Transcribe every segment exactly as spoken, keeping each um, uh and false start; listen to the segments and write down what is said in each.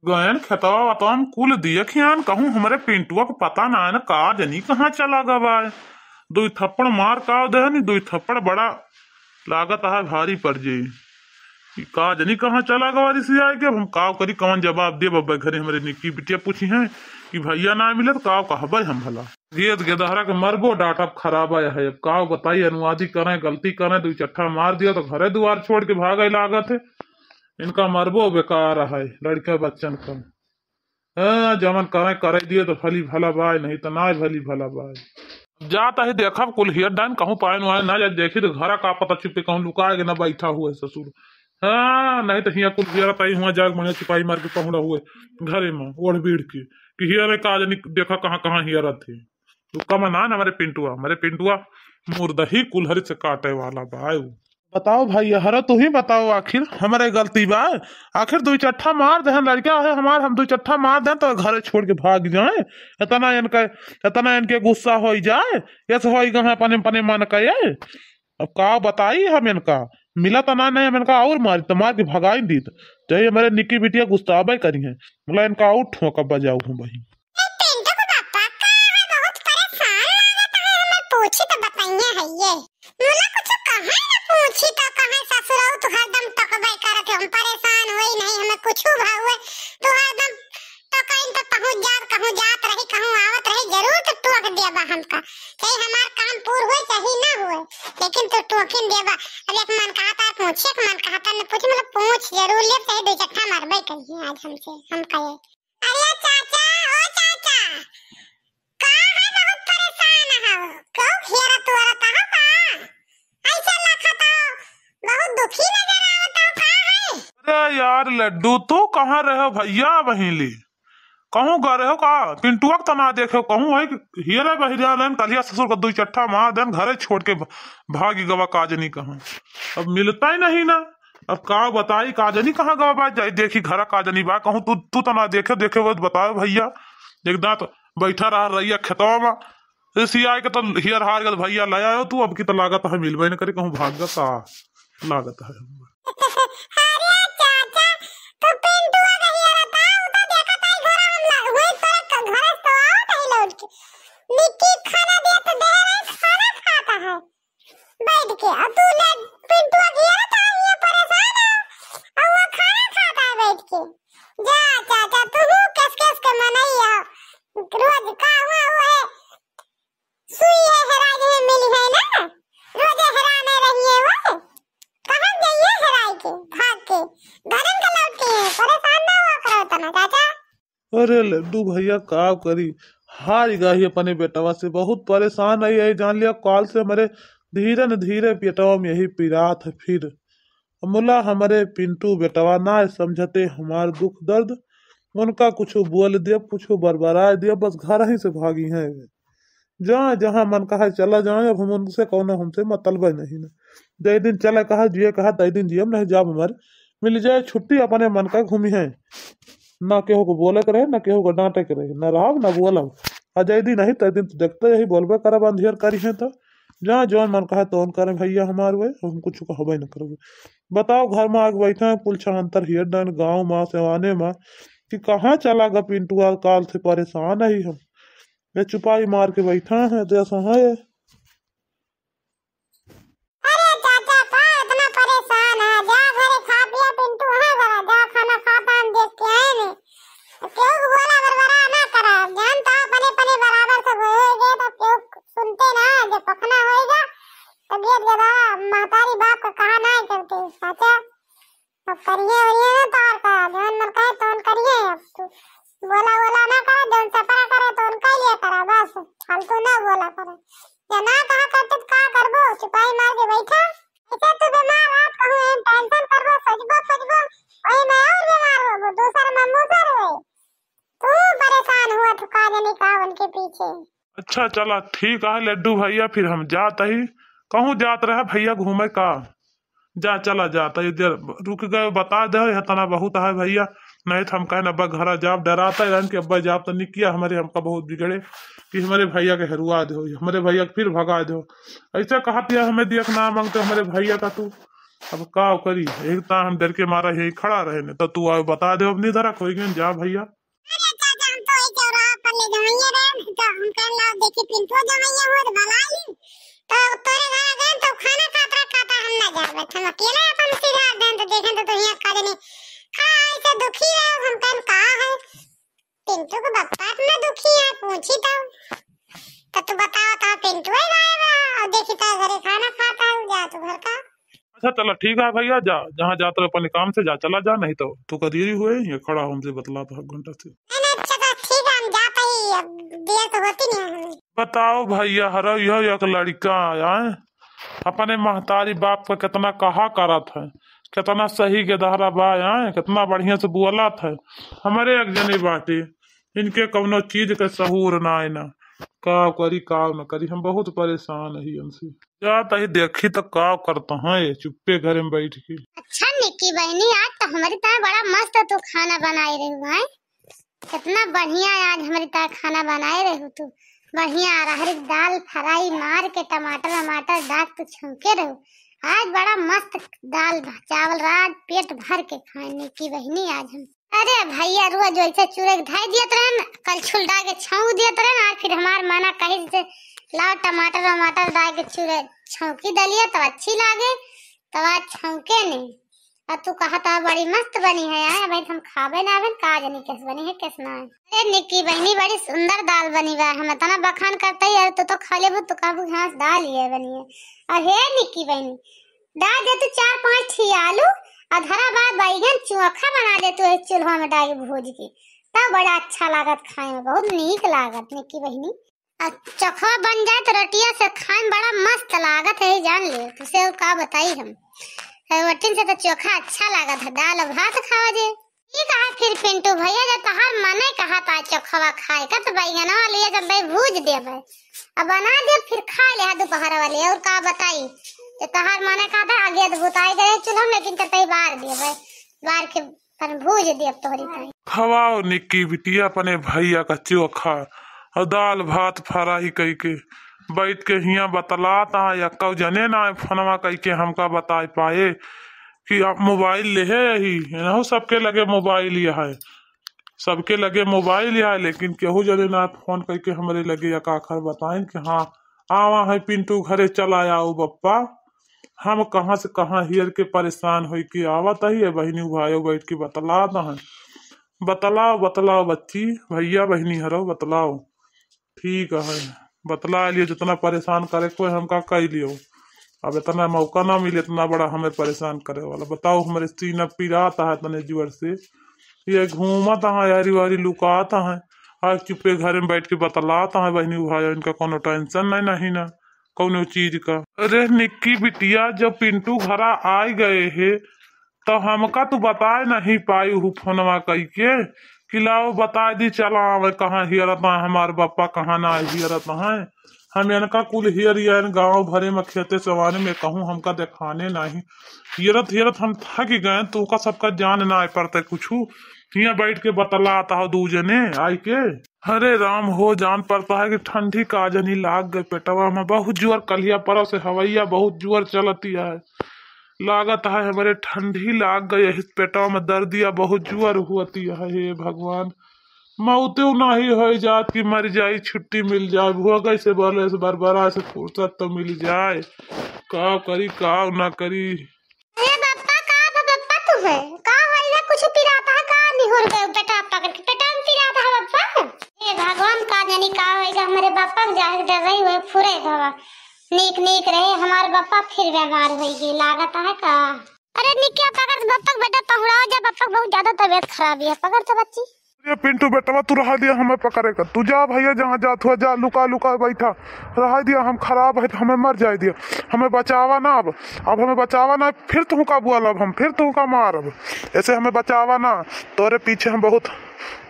गयन खेतवा वतवा में कुल दिए खियान, कहूँ हमरे पिंटुआ के पता ना है ना, का जनी कहाँ चला गवा है। दुई थप्पड़ मार का देहनी, दुई थप्पड़ बड़ा लागत है भारी पड़ जाई। ई का जनी कहाँ चला गवा रिसिया के, अब हम का करी, कवन जवाब देब? अब घरे हमरे निक्की बिटिया पूछी हैं कि भैया ना मिले तो का कहबे हम भला। गेद गेदहरा के मरबो, डांटब खराबा है। अब का बताई, अनुवादी करें, गलती करें, दुई चट्ठा मार दिया तो घरे दुआर छोड़ के भागे लागत है। इनका मरबो बेकार है, लड़के बच्चन का। हाँ, जवन करें, करे दिए तो भली भला बाय, नहीं तो ना भली भला बाय। अब जात ही देखब कुल हियर डाइन कहूँ पायन वायन ना जाए, देखी तो घरा का पता चुपे कहूँ लुकाए के ना बैठा हुए ससुर। हाँ, नहीं तो हिया कुल हियरत आई हुआ जाग बढ़िया चुपाई मार के पहुड़ा हुए घरे में ओढ़ बीढ़ के कि हियर का जनी देखा कहाँ कहाँ हियरत है। तो कम ना न हमरे पिंटुआ, हमरे पिंटुआ मुर्दही कुल्हरी से काटे वाला बा। बताओ भाई, हरा तू ही बताओ, आखिर हमरे गलती बा? आखिर दुई चट्ठा मार देहन लड़का है हमार, हम दुई चट्ठा मार देहन तो घरे छोड़ के भाग जाए। इतना इनका, इतना इनके गुस्सा हो जाए, ऐसे हो गए अपने, अपने मन का ये। अब का बताई हम इनका, मिला तो ना नहीं हम इनका और मारी तो मार के भगाई दीत। चाहे हमारे निकी बिटिया गुस्साबे करी हैं, बोला इनका और ठोका बजाऊ हम भाई। ए, पिंटू के पापा, का है, बहुत परेशान लागत है, हमें पूछी तो बताइए है ये। मुला कुछ कहे न पूछी तो कहे, "ससुरऊ तू हरदम तकबे करत हो, हम परेशान होई नहीं, हमें कुछ भावे, तू हरदम तो कहीं तो कहूँ जात, कहूँ जात रही, कहूँ आवत रही, जरूर तो टोक देबा हमका, चाहे हमार काम पूर होए, चाहे ना होए, लेकिन तू टोकिन देबा।" अब एक मन कहता है पूछे, एक मन कहता न पूछे, मतलब पूछ जरूर ले, चाहे दो चट्ठा मारबे करिए आज हमसे, हम कहे। अरे चाचा, ओ चाचा, का है बहुत परेशान हो? क्यों घेरत उरत हो का? ऐसे लखत हो, बहुत दुखी नजर आवत हो, का है? अरे यार लड्डू, तू कहाँ रहो भैया बहिली? कहूँ गा रहे हो का? पिंटुआ के तो ना देखे, कहूँ वही हियरे बहिरिया लेन, कलिया ससुर का दुई चट्ठा मार देन, घरे छोड़ के भ-, भागी गवा काजनी कहूँ। अब मिलता ही नहीं ना। अब का बताई, का जनी कहाँ गवा बा, जाई देखी घरा का जनी बा, कहूँ तू, तू तो ना देखे, देखे वो बताओ भैया। एक दांत बैठा रहा रहिया खेतवा में, इसी आए के तो हियर हार गल भैया, ले आयो तू, अब की तो लागत है मिलबे न करे, कहूँ भाग गता लागत है। अरे चाचा, तू पिंटुआ के हियर था, उ तो देखत है घरा हम ला-, वही तोरे क-, घरे से तो आवत है लौट के। निक्की खाना दिया तो दे रहे, खाना खाता है। बैठ के, और तू ले पिंटुआ गिरा था, ये परेशान है, और वो खाना खाता है बैठ के। जा चाचा, तू हूँ कस कस के मनई है, रोज का हुआ हुआ है, सुई है हेराई है मिली है ना, रोज हेराने रही है वो, कहाँ गई है हेराई के, भाग के, घरन के लौट के, परेशान ना हुआ करो तना चाचा। अरे लड्डू भैया, का करी, हार गई अपने बेटवा से, बहुत परेशान है, यही जान लिया, काल से हमारे धीरे न धीरे पेटवा में यही पिरात है। फिर मुला हमारे पिंटू बेटवा ना समझते हमार दुख दर्द, उनका कुछ बोल दिया, कुछ बरबराए दिया, बस घर ही से भागी हैं। जहाँ जहाँ मन कहा चला जाए, अब हम उनसे कौनो हमसे मतलब नहीं ना। जय दिन चला कहा जिए कहा तय दिन जियम, नहीं जाब हमारे मिल जाए छुट्टी, अपने मन का घूमी है, ना केहू को बोले के रहे, ना केहू को डांटे के रहे, ना रहब ना बोलब। आ जय दिन नहीं तय दिन तो देखते यही बोलबे करब, अंधियर करी है तो जहाँ जौन मन कहे तौन करे भैया हमार, वे हम कुछ कहबे न करबे। बताओ घर में आके बैठा है कुल छहंतर हियर डाइन गाँव में सेवाने में कि कहाँ चला गा पिंटुआ, काल से परेशान है हम, ये चुपाई मार के बैठा है, तो ऐसा है। अरे चाचा, का इतना परेशान है? जा घरे खा पिया पिंटू, हाँ जरा जा खाना खा पान देख के आए ने। अब केहू के बोला बरबरा ना करा, जान तो अपने अपने बराबर से होए गए तो केहू सुनते ना, जब पखना होएगा तो गेद गदा महतारी बाप का कहा ना करते चाचा। अब करिए वरिए ना तोर का, जौन मन कहे तौन करिए। अब तू बोला वोला ना करे, जौन चपरा करे तौन कह लिया करा, बस फालतू ना बोला करे। या ना कहा करते तो का करबो, चुपाई मार के बैठा। ऐसे तू बीमार रात कहूँ एम टेंशन करबो, सोचबो सोचबो, वही में और बीमार होबो, दूसर में मुसर होए। तू परेशान हुआ तू का जाने का उनके पीछे। अच्छा चला ठीक है लड्डू भैया, फिर हम जात ही। कहूँ जात रहे भैया घूमे का? जा चला जाता, ये देर रुक गए, बता दे, यह तना बहुत है भैया, नहीं तो हम कहे अब्बा घरा जाब, डराता है कि अब्बा जाब तो निकिया हमारे हमका बहुत बिगड़े कि हमारे भैया के हरुआ दे, हमारे भैया के फिर भगा दे। ऐसा कहा पिया हमें देख ना मांगते हमारे भैया का तू। अब का करी, एक ता हम डर के मारा यही खड़ा रहे ने, तो तू आयो बता दे, अपनी धरा खोई गए, जा भैया। अरे चाचा, हम तो वही चौराहा पर ले जमाइए रहे, तो हम कहन लाओ देखी पिंटू जमाइए हो तो बना ली, तो तोरे घर गए तो खाना खात रहा, कहता हम ना जाबे, हम अकेले अपन सिधार दें, तो देखें तो, तो यहाँ खा देनी, का ऐसे दुखी रहे, हम कहन का है, पिंटू के बप्पा इतना दुखी है, पूछी तो। तो तू बताओ, तो पिंटू ही गायब है, और देखी तो घरे खाना खाता है, जा तू घर का। अच्छा चला ठीक है भैया, जा, जहाँ जात रहे अपने काम से जा, चला जा, नहीं तो तू कदीरी हुए ये खड़ा हमसे बतला था घंटा से। नहीं, नहीं, अच्छा तो ठीक है, हम जाते ही, अब देर तो होती नहीं है हमें। बताओ भैया, हरो यह एक लड़का आए, अपने महतारी बाप का कितना कहा करत है, कितना सही गेदहरा बा आए, कितना बढ़िया से बोलत है। हमारे एक जने बाटे, इनके कौनो चीज के सहूर ना है ना, का करी का न करी, हम बहुत परेशान ही इनसे। जा तही देखी तो का करता है, चुप्पे घर में बैठ के। अच्छा निक्की बहनी, आज तो हमारी तरह बड़ा मस्त तू खाना बनाए रही है, कितना बढ़िया आज हमारी तरह खाना बनाए रही तू। बढ़िया अरहर की दाल फ्राई मार के टमाटर वमाटर डाल तू छौंके रहो। आज बड़ा मस्त दाल भ-, चावल राज पेट भर के खाए निक्की बहनी आज हम। अरे भैया, रोज वैसे चूरे के धाई दियत रहन, कल छुल डाल के छौंक दियत रहन, और फिर हमार मना कही जैसे लाओ टमाटर वमाटर डाल के चूरे छौंकी दलिया तो अच्छी लागे, तो आज छौंके नहीं। और तू कहा था बड़ी मस्त बनी है यार, भाई हम खाबे ना आवेन, का जानी कैस बनी है कैस ना है। अरे निक्की बहनी, बड़ी सुंदर दाल बनी बा, हम इतना बखान करते ही यार, तू तो खा लेबू, तू कहबू हाँ दाल ही है बनी है। और हे निक्की बहनी, डाल दे तू चार पांच ठी आलू, और धरा बा बैगन चोखा बना दे तू एक चूल्हा में डाल के भूज के, तब बड़ा अच्छा लागत खाए में, बहुत नीक लागत निक्की बहनी। और चोखा बन जाए तो रोटिया से खाए में बड़ा मस्त लागत है, जान ले, तुसे और का बताई हम। रोटिन से तो चोखा अच्छा लागत है, दाल और भात खावा जे। ई कहा फिर पिंटू भैया, जब तहार मने कहा था चोखवा खाए का, तो बैगनवा लिए जब भाई भूज देबे, अब बना दे फिर खा ले दोपहर वाले, और का बताई। जब तहार मने कहा था आगे तो बुताई गए चूल्हा में, लेकिन ततई बार देबे, बार के अपन भूज देब तोहरी ताई। खवाओ निक्की बिटिया अपने भैया का चोखा और दाल भात फ्राई कई के, बैठ के हियाँ बतलात है, यक्का जने ना फोनवा कई के हमका बताए पाए। कि आप मोबाइल लेहे यही, एनहु सबके लगे मोबाइल यह है, सबके लगे मोबाइल यह है, लेकिन केहू जने ना फोन करके हमरे लगे या का आखर बताइन कि हाँ, आवा है पिंटू घरे, चला आओ बप्पा, हम कहाँ से कहाँ हियर के परेशान होई के आवत ही। ए बहिनी भाइयों बैठ के बतलात हैं, बतलाओ बतलाओ बच्ची, भैया बहिनी हरो बतलाओ। ठीक है, बतला लियो, जितना परेशान करे कोई हमका कह लियो। अब इतना मौका ना मिले इतना बड़ा हमें परेशान करे वाला। बताओ, हमारे सीना पिरात है इतने जोर से, ये घूमत है यारी वारी लुकात है, आज चुप्पे घर में बैठ के बतलात है बहनी भाई, इनका कोनो टेंशन नहीं, नहीं ना कोनो चीज का। अरे निक्की बिटिया, जब पिंटू घरा आए गए है तो हमका तू बताए नहीं पाई हु फोनवा कई के कि लाओ बताए दी, चला आवे कहाँ हियरत है हमार बप्पा, कहाँ ना हियरत है। हम इनका कुल हियर आयन गाँव भरे में खेते सवाने में कहूँ हमका देखाने नहीं। हियरत हियरत हम थक गए, तो का सबका जान ना आए पड़ते कुछ। हियाँ बैठ के बतलात हो दू जने आई के। अरे राम हो, जान पड़ता है कि ठंडी का जनी लाग गए पेटवा में। बहुत जोर कलिया पर से हवैया बहुत जोर चलती है। लागत है हमरे ठंडी लाग गई है, पेटवा में दर्दिया बहुत जोर होती है। हे भगवान, मौते नहीं हो जात कि मर जाई, छुट्टी मिल जाए, भोगे से बोले से बरबरा से फुर्सत तो मिल जाए। का करी, का ना करी। अरे बप्पा, का बा बप्पा तू है? का होइगा? कुछ पिराता है का? निहुर गए पेटा पकड़ के, पेटा में पिराता है बप्पा। ए भगवान, का जानी का होइगा, हमरे बप्पा के जाए के डर रही हुए फुरे भवा। नीक नीक रहे हमार बप्पा, फिर बीमार होइगी, लागत है का। अरे निकिया पकड़ तो बप्पा के बेटा पहुड़ाओ जा, बप्पा के बहुत ज्यादा तबीयत खराब है, पकड़ तो बच्ची। ये पिंटू बेटवा, तू रहा दिया हमें पकड़े कर, तू जा भैया, जहाँ जात हुआ जा, लुका लुका बैठा, रहा दिया, हम खराब है तो हमें मर जाए दिया, हमें बचावा ना अब, अब हमें बचावा ना, फिर तुहका बुआलब हम, फिर तुहका मारब, ऐसे हमें बचावा ना, तोरे पीछे हम बहुत,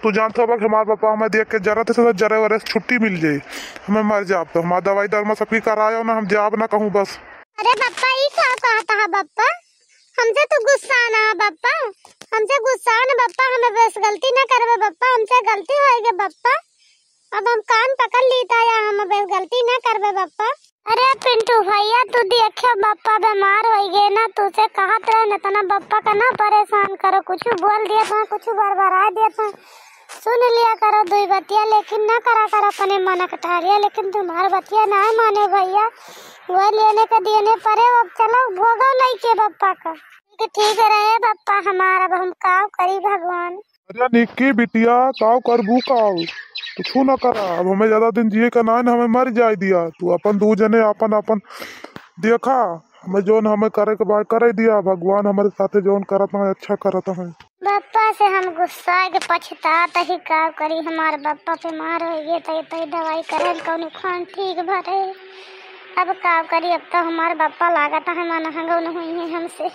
तू जानत हो अब हमार पापा हमें देख के जरत है, जरे वरे से छुट्टी मिल जाई, हमें मर जाब तो हमार दवाई दरमा सबकी करायो ना, हम जाब ना कहूँ बस। अरे बप्पा, ई का कहता है बप्पा? हमसे तू गुस्सा ना बप्पा, हमसे गुस्सा ना बप्पा, हमें बस गलती ना करबे बप्पा, हमसे गलती होइगे बप्पा। अब हम कान पकड़ लीता या हम अब गलती ना करबे बप्पा। अरे पिंटू भैया, तू देखियो बप्पा बीमार होइ गए ना, तुसे कहत रहे न तना बप्पा का ना परेशान करो, कुछ बोल दिया था, कुछ बरबरा दिया था, सुन लिया करो दुई बतिया, लेकिन ना करा करो अपने मन कटारिया, लेकिन तुम्हार बतिया ना माने भैया, वो लेने के दिए ने परे, अब चलो भोगो लइके बप्पा का। ठीक, ठीक रहे बप्पा हमार, अब हम काव करी भगवान। अरे निक्की बिटिया, काव करबू काव? कुछू न करा, अब हमें ज्यादा दिन जिए का ना है, हमें मर जाए दिया। तू अपन दू जने अपन अपन देखा, हमें जौन हमें करे के बा करे दिया, भगवान हमारे साथे जौन करत हैं अच्छा करत हैं। बप्पा से हम गुस्सा के पछतात ही, काव करी, हमार बप्पा बीमार होइ गए तो ये तो दवाई करे कौन खान ठीक भरे। अब काव करी, अब तो हमार बप्पा लागत है मन हंगौन हुई है हमसे।